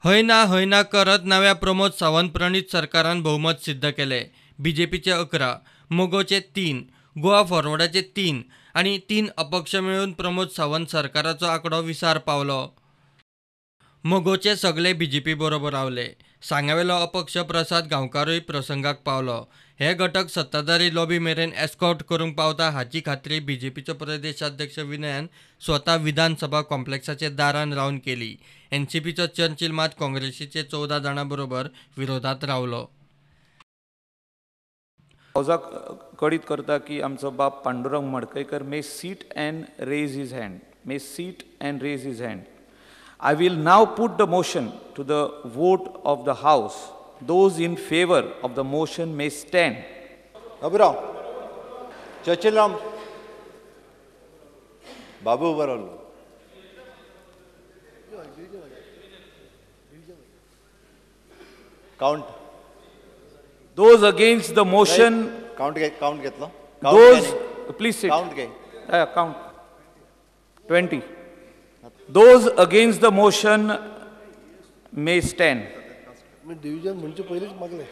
हय ना हय ना करत नव्या प्रमोद सावंत प्रणीत सरकारान बहुमत सिद्ध केले. बीजेपीचे 11, मगोचे 3, गोवा फॉरवर्डाचे 3 आनी 3 अपक्ष मेळून प्रमोद सावंत सरकाराचो आंकडो 20 पावलो. मगोचे सगळे बीजेपी बरोबर रावले. सांग्यावेलो अपक्ष प्रसाद गांवकारूय प्रसंगाक पावलो. हे घटक सत्ताधारी लॉबी मेरेन एस्कॉर्ट करूंक पावता हाची खात्री बीजेपीचो प्रदेशाध्यक्ष विनयान स्वता विधानसभा कॉम्प्लेक्साचे दारान रावन केली. एनसीपीचो चर्चिल मात काँग्रेसीचे 14 जाणां बरोबर विरोधात रावलो. हावजाक कळीत करता की आमचो बाब Pandurang Madkaikar may sit and raise his hand, may sit and raise his hand. I will now put the motion to the vote of the house. Those in favor of the motion may stand. Baburao, Churchill Babu उभं राहिलो. Count. Those against the motion. Count घे, count घेतलो. Those, please sit. Count घे. Count. 20. Those against the motion may stand. Division म्हणजे पहिलेच मागले.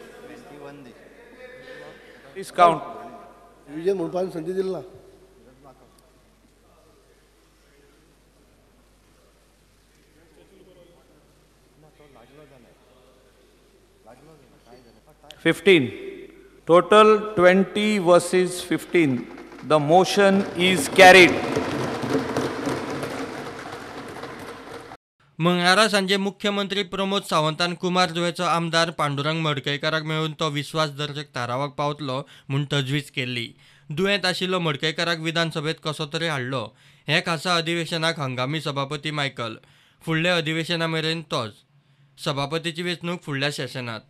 Please count. Division म्हणून संधी दिली ना. 15. Total 20 versus 15. The motion is carried. मंगळारा सांजे मुख्यमंत्री प्रमोद सावंतान कुमारजुवेचो आमदार पांडुरंग मडकयकाराक मेळून तो विस्वासदर्शक थारावाक पावतलो म्हूण तजवीज केल्ली. दुयेंत आशिल्लो मडकयकाराक विधानसभेत कसो तरी हाडलो. हे खासा अधिवेशनाक हंगामी सभापती मायकल. फुडल्या अधिवेशना मेरेन तोच. सभापतीची वेंचणूक फुडल्या सेशनात.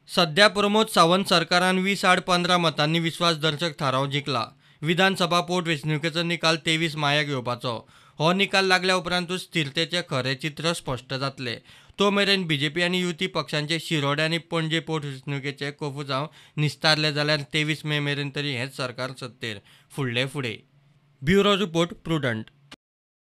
सध्या प्रमोद सावंत सरकारान 20-15 मतांनी विस्वासदर्शक थाराव जिखला. विधानसभा पोटवेंचणुकेचो निकाल 23 मायाक येवपाचो. हो निकाल लागल्या उपरांतूच स्थिरतेचें खरें चित्र स्पश्ट जातलें. तो मेरेन बीजेपी आनी युती पक्षांचे शिरोडे आनी पणजे पोटवेंचणुकेचे कोफुजांव निस्तारले जाल्यार 23 मे मेरेन तरी हेंच सरकार सत्तेर. फुडले फुडें. Bureau report, Prudent.